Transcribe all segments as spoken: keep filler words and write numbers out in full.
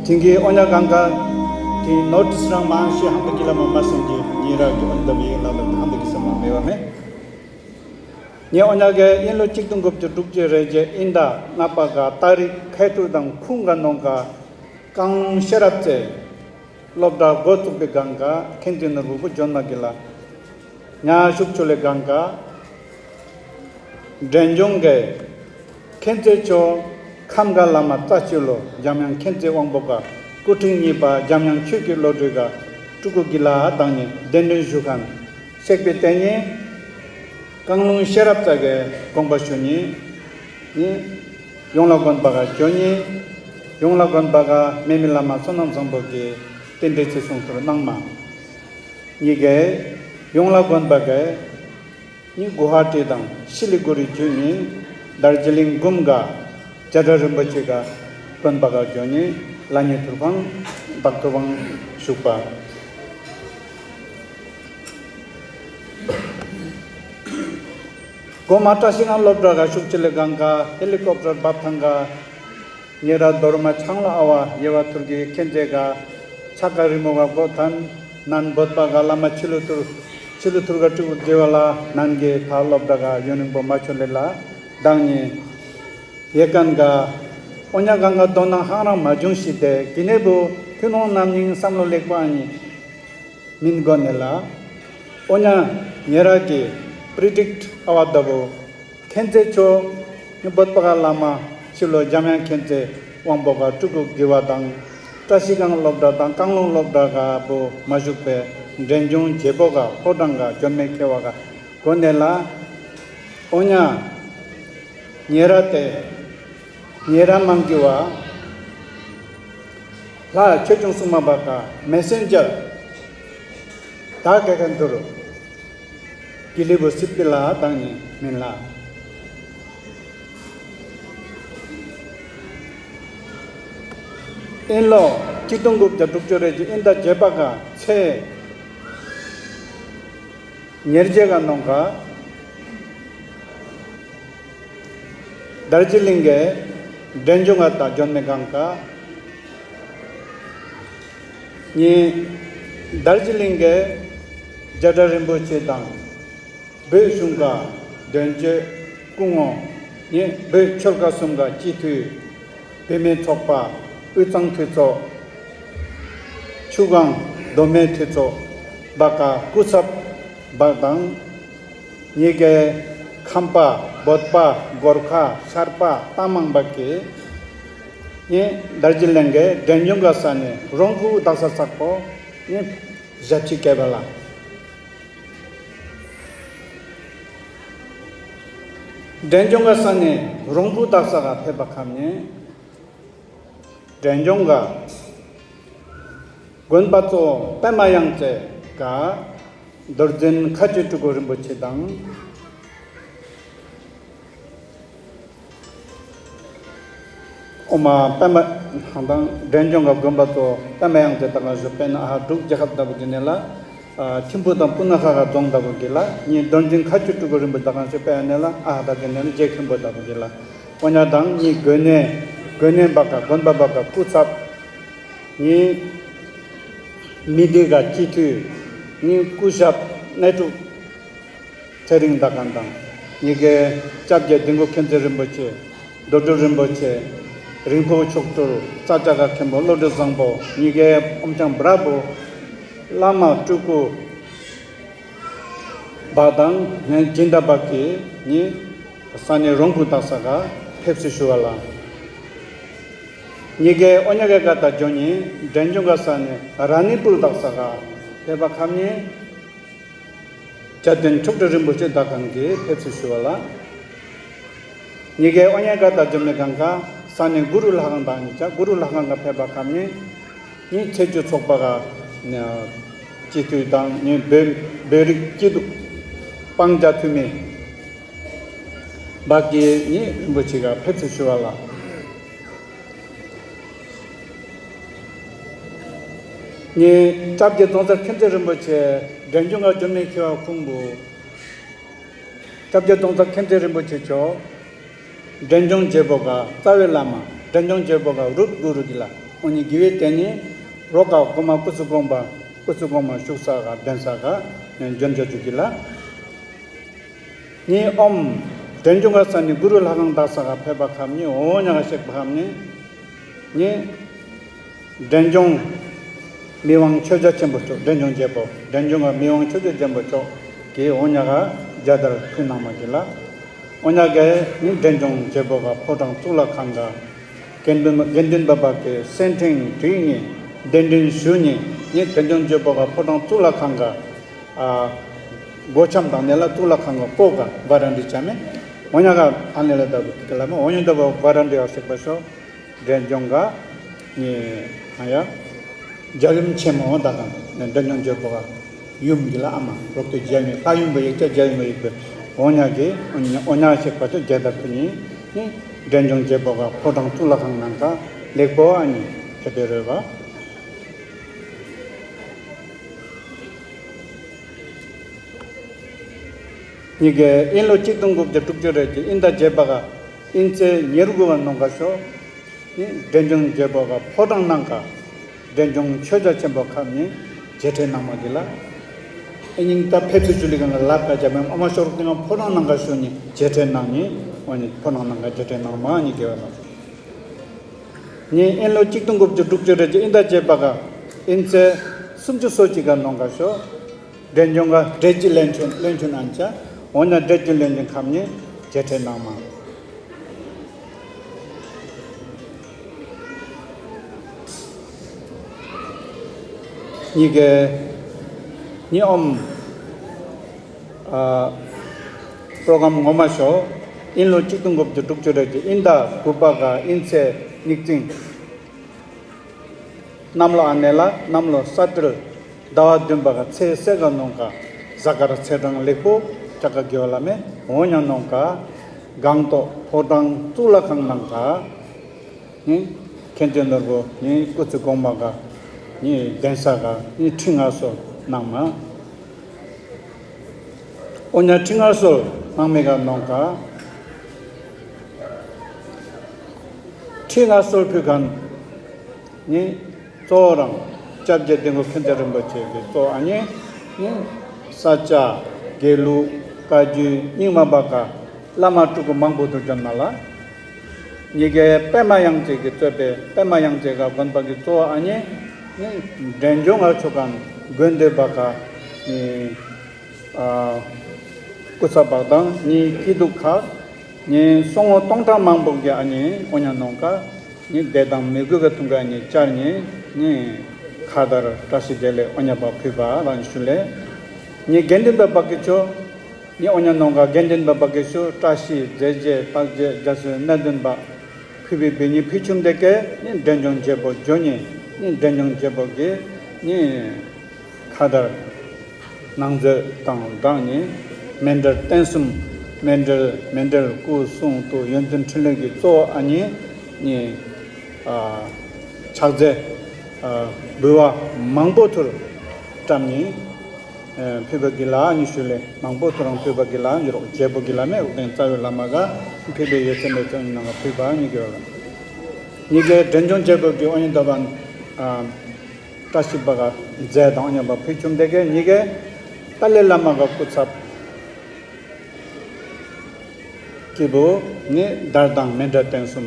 དེང་གི་ཨོ་ཉ་གང་ག་གི་ནོ་ཊིས་རང་མང་ཤོས་ཧང་དུ་གི་ལ་མ་མ་སོང་གི་ཉེ་ར་གི་ཨོ་ཉ་དབྱི་ཡིག་ལ་ལ་ཧང་དུ་གི་ས་མ་མེ་བ་མེ། ཉེ་ཨོ་ཉ་གི་ཨིན་ལོ་གཅིག་སྟོང་དགུ་བརྒྱ་དྲུག་ཅུ་རེ་བརྒྱད་ཨིན་ཟླ་ལྔ་པ་ག་ཏ་རིག་ཁལ་ཐུར་དང་ཁུང་ག་ནོང་ག་ཀང་ལུང་ཤེས་རབ་རྩེ་སློབ་གྲྭ་འགོ་བཙུགས་པའི་སྒང་ག་མཁན་ཆེན་ནོར་བུ་བུ་ཇོན་མ་གི་ལ་ཉ་ཤུག་ཆོ་ལེ་སྒང་ག་འབྲས་ལྗོངས་ཀྱི་མཁྱེན་བརྩེ་མཆོག་ཁམས་དགའ་བླ་མ་རྩ་ཆེ་ལོ་འཇམ་དབྱངས་མཁྱེན་བརྩེ་དབང་པོ་ག་སྐུ་ཕྲེང་གཉིས་པ་འཇམ་དབྱངས་ཆོས་ཀྱི་བློ་གྲོས་ག་སྤྲུལ་སྐུ་གི་ལ་དང་ནི་གདན་འདྲེན་ཞུ་མཁན་གཤེགས་པའི་དེ་ཉིད་ཀང་ལུང་ཤེས་རབ་རྩ་གི་དགོངས་པ་ཞུ་ཉིད་ནི་ཡོངས་ལ་དགོན་པ་ག་ཇོ་ཉིད་ཡོངས་ལ་དགོན་པ་ག་མེ་མི་བླ་མ་བསོད་ནམས་བཟང་པོ་གི་རྟེན་འབྲེལ་ཚེ་གསུང་ཐུར་གནང་མ། ཉི་གེ་ཡོངས་ལ་དགོན་པ་ག་ནི་གུ་ཧ་ཏི་དང་ཤི་ལི་གུ་རི་བརྒྱུད་ནི་དར་ཇི་ལིང་འབུམ་ག་རྒྱ་གྲྭ་རིན་པོ་ཆེ་ག་དགོན་པ་ག་འགྱོ་ནི་ལ་ཉེ་ཐུར་ཕང་བདག་ཐུར་ཕང་བཞུགས་པ། གོ་མ་བཀྲ་ཤིས་སྒང་སློབ་གྲྭ་ག་ཤུག་ཆེ་ལེ་སྒང་ག་ཧེ་ལི་ཀོབ་ཊར་འབབ་ཐང་ག་ཉེ་ར་རྡོར་མ་ཆང་ལ་ཨ་བ་ཡེ་བ་ཐུར་གི་མཁྱེན་བརྩེ་ག་ཆ་ག་རི་མོ་ག་གོ་ཐན་ནན་བོད་པ་ག་བླ་མ་ཆི་ལུ་ཐུར་ཆི་ལུ་ཐུར་ག་ཀྲི་གུ་རྗེ་བ་ལ་ནན་གི་ཐ་སློབ་གྲྭ་ག་ཡོན་རིང་པོ་མ་ཆོ་ལེ་ལ་དང་ནི་ཡེ་ཀན་ག་ཨོ་ཉ་གང་ག་དོ་ན་ཧང་རང་མ་བྱུང་ཤི་ཏེ་གི་ནེ་བུ་ཐུན་ནོང་རྣམ་སྙིང་བསམ་བློ་ལེགས་པ་ཨ་ནི། མིན་གོ་ནེ་ལ། ཨོ་ཉ་ཉེ་ར་གི་པྲི་ཏིག་ཨ་བ་ད་བོ། མཁྱེན་བརྩེ་མཆོག་ནི་བོད་པ་ག་བླ་མ་ཕྱི་ལོ་འཇམ་དབྱངས་མཁྱེན་བརྩེ་དབང་པོ་ག་སྤྲུལ་སྐུ་དགེ་བ་དང་། བཀྲ་ཤིས་སྒང་སློབ་གྲྭ་དང་ཀང་ལུང་སློབ་གྲྭ་ག་བོ་མ་བཞུགས་པའི་འབྲས་ལྗོངས་རྒྱལ་པོ་ག་ཕོ་བྲང་ག་འཇོན་མེ་ཁེ་བ་ག་གོ་ནེ་ལ། ཨོ་ཉ། ཉེ་ར་ཏེ། ཉེ་ར་མང་གི་བ། ལྷ་ཆོས་སྐྱོང་སྲུང་མ་བ་ཀ་མེ་སེན་ཇར། ད་གེ་ག་འདུར། གི་ལི་བུ་སིད་པི་ལ་དང་ནི་མིན་ལ། ཨིན་ལོ། གཅིག་སྟོང་དགུ་བརྒྱ་དྲུག་ཅུ་རེ་གཅིག་ཨིན་ཟླ་བརྒྱད་པ་ག་ཚེས། ཉེར་བརྒྱད་ག་ནོང་ག་དར་ཇི་ལིང་གི་འབྲས་ལྗོངས་ག་ད་འཇོན་མེ་གང་ག་ཉིན། དར་ཇི་ལིང་གི་རྒྱ་གྲྭ་རིན་པོ་ཆེ་དང་། བོད་གཞུང་ག་དོན་གཅོད་སྐུ་ངོ། ཉིན་བོད་ཆོལ་ཁ་གསུམ་ག་སྤྱི་འཐུས། བུད་མེད་ཚོགས་པ། དབུས་གཙང་འཐུས་ཚོགས། ཆུ་སྒང་མདོ་སྨད་འཐུས་ཚོགས། བ་ཀ་སྐུ་ཚབ་བ་དང་། ཉི་གེ་ཁམས་པ་བོད་པ་གོར་ཁ་ཤར་པ་ཏ་མང་བ་ཀི། ཉིན་དར་ཇི་ལིང་གི་འབྲས་ལྗོངས་ག་ས་ནི་རོང་ཁུ་དག་ས་ཚག་པོ་ཉིན་ཞབས་ཕྱི་བསྐལ་པ་ལ། འབྲས་ལྗོངས་ག་ས་ནི་རོང་ཁུ་དག་ས་ག་ཕེབས་པ་ཁམ་ཉིན། འབྲས་ལྗོངས་ག་དགོན་པ་ཚོ་པད་མ་ཡང་རྩེ་ག་རྡོར་འཛིན་མཁའ་སྤྱོད་སྤྲུལ་སྐུ་རིན་པོ་ཆེ་དང་། ཨོ་མ་པད་མ་ཧང་དང་འབྲས་ལྗོངས་ག་དགོན་པ་ཚོ་པད་མ་ཡང་རྩེ་དག་ག་བཞུགས་པས་ན་ཨ་ཧ་འབྲུག་རྒྱལ་ཁབ་ལྟ་བུ་གི་ནས་ལ། ཨ་ཐིམ་ཕུ་དང་སྤུ་ན་ཁ་ག་རྫོང་ལྟ་བུ་གི་ལ་ཉིན་རྡོར་འཛིན་མཁའ་སྤྱོད་སྤྲུལ་སྐུ་རིན་པོ་དག་ག་བཞུགས་པས་ན་ལ་ཨ་ཧ་དག་གི་ནས་ལ་རྗེ་མཁན་པོ་ལྟ་བུ་གི་ལ། ཨོ་ཉ་དང་ཉིན་དགོན་གནས་དགོན་གནས་བ་ཀ་དགོན་པ་བ་ཀ་སྐུ་ཚབ། ཉིན་མི་སྡེ་ག་སྤྱི་འཐུས། ཉིན་སྐུ་ཞབས་གནས་དྲུག་ཚེ་རིང་ཟླ་གམ་དང་། ཉི་གེ་སྐྱབས་རྗེ་ལྡིང་གུ་མཁྱེན་བརྩེ་རིན་པོ་ཆེ། རྡོ་གྲུབ་རིན་པོ་ཆེ། རིང་ཕུ་མཆོག་སྤྲུལ་ཙ་ཅ་ག་མཁན་པོ་བློ་གྲོས་བཟང་པོ། ཉི་གེ་ཨོམ་ཅང་བྲ་བུ། བླ་མ་སྤྲུལ་སྐུ། བ་དང་ངན་སྦྱིན་བདག་བ་ཀི་ནི་ས་ནི་རོང་ཁུ་དག་ས་ག་ཕེབས་བསུ་ཞུ་བ་ལ། ཉི་གེ་ཨོ་ཉ་གེ་ག་ད་ཇོ་ཉི་འབྲས་ལྗོངས་ག་ས་ནི་ར་ནི་པུར་དག་ས་ག་ཕེབས་པ་ཁམ་ཉི། བཅའ་དོན་མཆོག་སྤྲུལ་རིན་པོ་ཆེ་དག་གང་གི་ཕེབས་བསུ་ཞུ་བ་ལ། ཉི་གེ་ཨོ་ཉ་ག་ད་ཇོ་མི་གང་ག་ས་ནི་གུ་རུ་ལྷ་ཁང་དང་ཉི་ཅག་གུ་རུ་ལྷ་ཁང་ག་ཕེབས་པ་ཁམ་ཉི། ཉིན་ཚེས་བཅུ་ཚོགས་པ་ག་སྤྱི་འཐུས་དང་ཉིན་བོད་བོད་རིགས་སྐྱིད་སྡུག་སྤང་རྒྱ་འཐུས་མི་བ་ཀི་ཉིན་རིན་པོ་ཆེ་ག་ཕེབས་བསུ་ཞུ་བ་ལ། ཉིན་སྐྱབས་རྗེ་རྫོང་སར་མཁྱེན་བརྩེ་རིན་པོ་ཆེ་འབྲས་ལྗོངས་ག་འགྱུར་མེད་མཁས་པ་ཁུང་བུ། སྐྱབས་རྗེ་རྫོང་སར་མཁྱེན་བརྩེ་རིན་པོ་ཆེ་མཆོག་འབྲས་ལྗོངས་རྒྱལ་པོ་ག་རྩ་བའི་བླ་མ་འབྲས་ལྗོངས་རྒྱལ་པོ་ག་རུད་གུ་རུ་གི་ལ། ཨོ་ནི་དགེ་བའི་དེ་ནི་རོ་ག་གོ་མ་ཀུ་སུ་གོང་པ་ཀུ་སུ་གོང་མ་བཞུགས་ས་ག་གདན་ས་ག་འཇོན་འཇོ་ཅུ་གི་ལ། ནི་ཨོམ་འདྲེན་འཇོང་ག་ས་ནི་གུ་རུ་ལྷ་ཁང་བདག་ས་ག་ཕེབས་པ་ཁམ་ནི་ཨོ་ཉ་ག་ཤེག་པ་ཁམ་ནི་ནི་འདྲེན་འཇོང་མི་དབང་ཆོས་རྒྱལ་ཆེན་པོ་མཆོག་འདྲེན་འཇོང་རྒྱལ་པོ་འདྲེན་འཇོང་ག་མི་དབང་ཆོས་རྒྱལ་ཆེན་པོ་མཆོག་གི་ཨོ་ཉ་ག་རྒྱ་དར་ཕུལ་གནང་མ་གི་ལ། ཨོ་ཉ་ག་ནི་འདྲེན་འཇོང་རྒྱལ་པོ་ག་ཕོ་བྲང་གཙུག་ལག་ཁང་ག་དགེ་འདུན་དགེ་འདུན་པ་པ་གི་སེར་ཕྲེང་བྲིས་ནི་གདན་འདྲེན་ཞུ་ནི་ནི་འདྲེན་འཇོང་རྒྱལ་པོ་ག་ཕོ་བྲང་གཙུག་ལག་ཁང་ག་ཨ་སྒོ་འཆམ་དང་ནེ་ལ་གཙུག་ལག་ཁང་གི་སྐོར་ག་བ་ར་འདི་བྱ་མེ། འོ་ཉ་ག་ཨ་ནེ་ལ་ད་བུ་ཏི་ཀ་ལ་མེ། འོ་ཉ་ད་བུ་བ་ར་འདི་ཡ་ཤེག་པ་ཤོ་འདྲེན་འཇོང་ག་ནི་ཨ་ཡ་རྒྱལ་ཡུམ་ཆེན་མོ་ད་ག་ནི་འདྲེན་འཇོང་རྒྱལ་པོ་ག་ཡུམ་གི་ལ་ཨ་མ་རོག་ཏུ་རྒྱལ་མི་ལྷ་ཡུམ་པ་ཡིག་ཆ་རྒྱལ་ཡུམ་པ་ཡིག་པ་འོ་ཉ་གི་འོ་ཉ་ཤེག་པ་ཤོ་རྒྱལ་དར་ཕུ་ནི་ནི་འདྲེན་འཇོང་རྒྱལ་པོ་ག་ཕོ་བྲང་གཙུག་ལག་ཁང་ནང་ག་ལེགས་པོ་ཨ་ནི་ཕེབས་པའི་རོལ་བ། ཉི་གེ་ཨིན་ལོ་གཅིག་སྟོང་དགུ་བརྒྱ་དྲུག་ཅུ་རེ་གཅིག་ཨིན་ཟླ་བརྒྱད་པ་ག་ཨིན་ཚེས་ཉེར་དགུ་བ་ནང་ག་ཤོ་ནི་འདྲེན་འཇོང་རྒྱལ་པོ་ག་ཕོ་བྲང་ནང་ག་འདྲེན་འཇོང་ཆོས་རྒྱལ་ཆེན་པོ་ཁམ་ནི་མཇལ་འཕྲད་གནང་མ་གི་ལ། ཨེ་ཉིང་ད་ཕེབས་ཚུལ་ཅུ་ལི་ག་ལ་ལབ་ག་རྒྱ་མེ་ཨ་མ་ཤོ་རོག་ཏི་ང་ཕོ་བྲང་ནང་ག་ཤོ་ནི་མཇལ་འཕྲད་གནང་ནི་འོ་ནི་ཕོ་བྲང་ནང་ག་མཇལ་འཕྲད་གནང་མ་ཉི་གེ་བ་ལ། ནི་ཨིན་ལོ་གཅིག་སྟོང་དགུ་བརྒྱ་དྲུག་ཅུ་རེ་གཅིག་ཨིན་ཟླ་བརྒྱད་པ་ག་ཨིན་ཚེས་སུམ་ཅུ་སོ་གཅིག་ག་ནང་ག་ཤོ་འདྲེན་འཇོང་ག་འདྲེ་གཅིག་བློན་ཆེན་བློན་ཆེན་ཨན་ཅ་འོ་ན་འདྲེ་གཅིག་བློན་ཆེན་ཁམ་ནི་མཇལ་འཕྲད་གནང་མ། ཉི་གེ་ཉི་ཨོམ་ཨ་པྲོ་གམ་ངོ་མ་ཤོ་ཨིན་ལོ་གཅིག་སྟོང་དགུ་བརྒྱ་དྲུག་ཅུ་རེ་གཅིག་ཨིན་ཟླ་དགུ་པ་ག་ཨིན་ཚེས་ཉིག་ཙིང་གནམ་ལོ་ཨ་ནེ་ལ་གནམ་ལོ་ས་སྤྲེལ་ཟླ་བ་བདུན་པ་ག་ཚེས་གསེར་ག་ནང་ག་གཟའ་སྐར་ཚེས་གྲངས་ལེགས་པོ་ཅག་ག་གི་བ་ལ་མེ། འོ་ཉ་ནང་ག་སྒང་ཏོག་ཕོ་བྲང་གཙུག་ལག་ཁང་ནང་ག་ནི་མཁན་ཆེན་ནོར་བུ་ནི་སྐུ་ཚེ་གོང་མ་ག་ནི་གདན་ས་ག་ནི་ཁྲི་མངའ་གསོལ་གནང་མ། འོ་ཉ་ཁྲི་མངའ་གསོལ་གནང་མེ་ག་ནང་ག་ཁྲི་མངའ་གསོལ་ཕུལ་མཁན་ནི་གཙོ་བོ་རང་སྐྱབས་རྗེ་དིལ་མགོ་མཁན་ཆེན་རིན་པོ་ཆེ་གི་གཙོ་བོ་ཨ་ནི་ནི་ས་སྐྱ་དགེ་ལུགས་བཀའ་བརྒྱུད་རྙིང་མ་བ་ག་བླ་མ་སྤྲུལ་སྐུ་མང་པོ་དུ་བྱོན་ན་ལ། ཉི་གེ་པད་མ་དབྱངས་ཅན་གྱིས་གཙོས་པའི་པད་མ་དབྱངས་ཅན་ག་དགོན་པ་གི་གཙོ་བོ་ཨ་ནི་ནི་འདྲེན་འཇོང་ང་ཆོ་ག་དགོན་སྡེ་བ་ག་ནི་ཨ་སྐུ་ཚབ་བག་དང་ནི་སྐྱིད་སྡུག་ཁག་ནི་སོང་ངོ་སྟོང་ཕྲག་མང་པོ་གི་ཨ་ནི་འོ་ཉ་ནང་ག་ནི་བདེ་དང་མི་དགོས་ག་ཐུང་ག་ནི་བཅར་ནི་ནི་ཁ་དར་བཀྲ་ཤིས་བདེ་ལེགས་འོ་ཉ་བ་ཕུལ་བ་རང་ཞུ་ལེ། ནི་དགེ་འདུན་པ་བ་གི་ཆོ་ནི་འོ་ཉ་ནང་ག་དགེ་འདུན་པ་བ་གི་ཆོ་བཀྲ་ཤིས་མཛད་རྗེས་བརྟག་དཔྱད་རྒྱ་མཚོའི་གནད་དོན་པ་ཕུལ་བའི་བི་ཉི་ཕུལ་ཆུམ་དེ་ཀའི་ནི་འདྲེན་འཇོང་རྒྱལ་པོ་འཇོ་ཉི་ནི་འདྲེན་འཇོང་རྒྱལ་པོ་གི་ནི་ཁ་དར་ནང་མཛོད་དང་སྦྲགས་ནི་མཎྜལ་རྟེན་གསུམ་མཎྜལ་མཎྜལ་སྐུ་གསུང་ཐུགས་ཡོན་ཏན་འཕྲིན་ལས་ཀྱི་གཙོ་བོ་ཨ་ནི་ནི་ཨ་ཕྱག་རྫས་ཨ་འབུལ་བ་མང་པོ་ཐུར་བཀྲམ་ནི། ཕུལ་བ་གི་ལ་ཉི་ཤུ་ལས་མང་པོ་ཐོ་རངས་ཕུལ་བ་གི་ལ་ཡོ་རོགས་རྒྱལ་པོ་གི་ལ་མེ་འུག་ལྡན་རྩ་བའི་བླ་མ་ག་ཕུལ་བའི་ཡོད་ཚད་མེད་ཚད་ནང་ག་ཕུལ་བ་ཉི་གི་བ་ལ། ཉི་གའི་འདྲེན་འཇོང་རྒྱལ་པོ་གི་ཨོ་ཉི་ད་བན་བཀྲ་ཤིས་པ་ག་མཛད་དང་ཨོ་ཉི་པ་ཕུལ་ཆུམ་དེ་གའི་ཉི་གའི་ཏཱ་ལའི་བླ་མ་ག་སྐུ་ཚབ་སྐྱེས་བུ་ནི་དར་དང་མཎྜལ་རྟེན་གསུམ།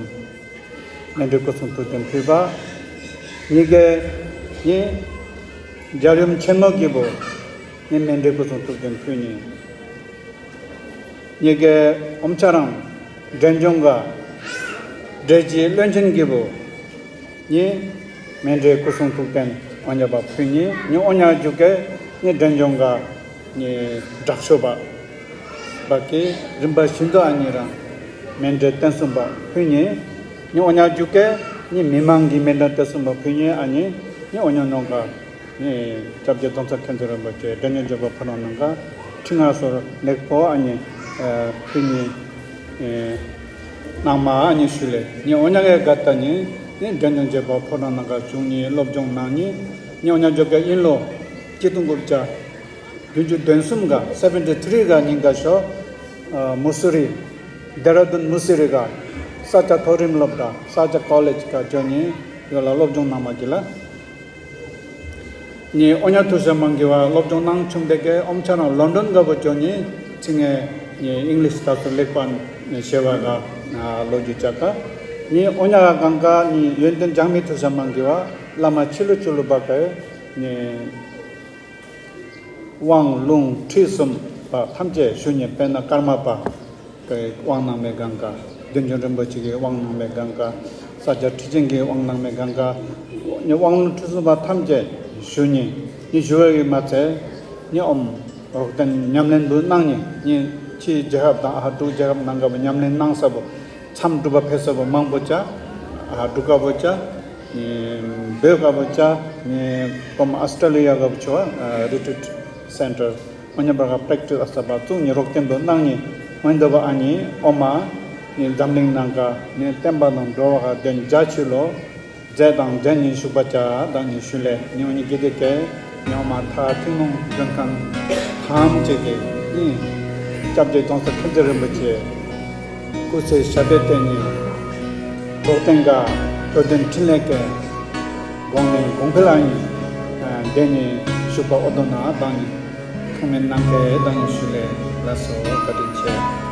མཎྜལ་སྐུ་གསུང་ཐུགས་རྟེན་ཕུལ་བ། ཉི་གའི་ནི་རྒྱལ་ཡུམ་ཆེན་མོ་སྐྱེས་བུ་ནི་མཎྜལ་སྐུ་གསུང་ཐུགས་རྟེན་ཕུལ་ནི། ཉི་གའི་ཨོམ་ཆ་རང་འདྲེན་འཇོང་ག་འདྲེ་གཅིག་བློན་ཆེན་སྐྱེས་བུ་ནི་མཎྜལ་སྐུ་གསུང་ཐུགས་རྟེན་ཨོ་ཉ་པ་ཕུལ་ནི། ནི་ཨོ་ཉ་རྒྱུ་གའི་ནི་འདྲེན་འཇོང་ག་ནི་དྲག་ཤོས་པ་བ་གི་རིམ་པ་བཞིན་དུ་ཨ་ནི་རང་མཎྜལ་རྟེན་གསུམ་པ་ཕུལ་ནི། ནི་ཨོ་ཉ་རྒྱུ་གའི་ནི་མི་མང་གི་མཎྜལ་རྟེན་གསུམ་པ་ཕུལ་ནི་ཨ་ནི་ནི་ཨོ་ཉ་ནང་ག་ནི་སྐྱབས་རྗེ་རྫོང་ཚ་མཁན་ཆེན་རིན་པོ་ཆེ་འདྲེན་འཇོང་རྒྱལ་པོ་ཕོ་བྲང་ནང་ག་ཁྲི་མངའ་གསོལ་ལེགས་པོ་ཨ་ནི་ཕུལ་ནི་གནང་མ་ཨ་ནི་ཞུ་ལེ། ནི་ཨོ་ཉ་གའི་ག་ད་ནི་ནི་འདྲེན་འཇོང་རྒྱལ་པོ་ཕོ་བྲང་ནང་ག་བྱུང་ནི་སློབ་སྦྱོང་གནང་ནི་ནི་ཨོ་ཉ་རྒྱུ་གའི་ཨིན་ལོ་གཅིག་སྟོང་དགུ་བརྒྱ་བདུན་ཅུ་དོན་གསུམ་ག་སེ་བེན་ཊི་ཐི་རི་ག་ཉིན་ག་ཤོ་ཨ་མུ་སུ་རི་དེ་ར་དུན་མུ་སུ་རི་ག་ས་སྐྱ་མཐོ་རིམ་སློབ་གྲྭ་ས་སྐྱ་ཀོ་ལེཇ་ག་འཇོན་ནི་ ཡོད་ལ་སློབ་སྦྱོང་གནང་མ་གི་ལ། ནི་ཨོ་ཉ་ཐུ་ས་མང་གི་བ་སློབ་སྦྱོང་གནང་ཆུང་དེ་གའི་ཨོམ་ཆ་རང་ལོན་ཌོན་ག་བོ་ཅོ་ནི་ཚིང་ངེ་ནི་ཨིང་ལིཤ་ད་སུ་ལེགས་པ་ནི་ཤེ་བ་ག་ལོ་རྒྱུས་ཅག་ག། ནི་ཨོ་ཉ་ག་གང་ག་ནི་ཡོན་ཏན་འཇག་མི་ཐུ་ས་མང་གི་བ་བླ་མ་ཆི་ལུ་ཆུ་ལུ་བ་གའི་ནི། དབང་ལུང་ཁྲིད་གསུམ་པ་ཐམས་ཅད་ཞུ་ཉེ་དཔེར་ན་ཀརྨ་པ་གི་དབང་གནང་མེད་གང་ག། བདུད་འཇོམས་རིན་པོ་ཆེ་གི་དབང་གནང་མེད་གང་ག། ས་སྐྱ་ཁྲི་ཆེན་གྱི་དབང་གནང་མེད་གང་ག། ཉེ་དབང་ལུང་ཁྲིད་གསུམ་པ་ཐམས་ཅད་ཞུ་ཉེ་ཉེ་ཞུ་བ་གི་མ་ཚད་ཉེ་ཨོམ་རོགས་དན་ཉམས་ལེན་འདུ་གནང་ཉེ་ཉེ་ཕྱི་རྒྱལ་ཁབ་དང་ཨ་ཧ་འབྲུག་རྒྱལ་ཁབ་ནང་ག་བ་ཉམས་ལེན་གནང་ས་བོ། མཚམས་སྒྲུབ་པ་ཕེབས་ས་བོ་མང་པོ་ཅག་ཨ་འབྲུག་ག་བོ་ཅག་བོད་ག་བོ་ཅག་ནི་ཀོམ་ཨ་སི་ཏྲ་ལི་ཡ་ག་བོ་ཆོ་རི་ཊི་རིཊ་སེན་ཊར་ཨོ་ཉམ་པར་ག་པྲེག་ཊི་སི་ཨ་ས་བ་བཙུགས་ནི་རོགས་སྐྱོན་དུ་གནང་ནི་མོ་ཡིན་འདུག་བ། ཨ་ནི་ཨོ་མ་ནི་འཛམ་གླིང་ནང་ག་ནི་བསྟན་པ་དང་འགྲོ་བ་ག་དོན་རྒྱ་ཆེ་ལོ། མཛད་དང་མཛད་ཉིན་བཞུགས་པ་ཅག་དང་ནི་ཞུ་ལས་ཉི་འོ་ཉི་དགེ་སྡིག་གེ་ཉི་འོ་མ་ཐ་ཐིང་ལུང་མགོན་ཁང་ཐམས་ཅད་ཀྱི་ནི་སྐྱབས་རྗེ་རྫོང་སར་མཁྱེན་བརྩེ་རིན་པོ་ཆེ་སྐུ་ཚེ་ཞབས་པད་བརྟན་ནི་རོགས་བསྟན་ག་བོད་དོན་འཕྲིན་ལས་ཀྱི་དགོངས་ནས་གོང་འཕེལ་ཨ་ནི་བདེ་ནི་བཞུགས་པ་ཨོ་དོ་ན་དང་ནི་ཐུགས་སྨོན་གནང་གེ་དང་ནི་ཞུ་ལས་ལ་སོ་བཀའ་དྲིན་ཆེ།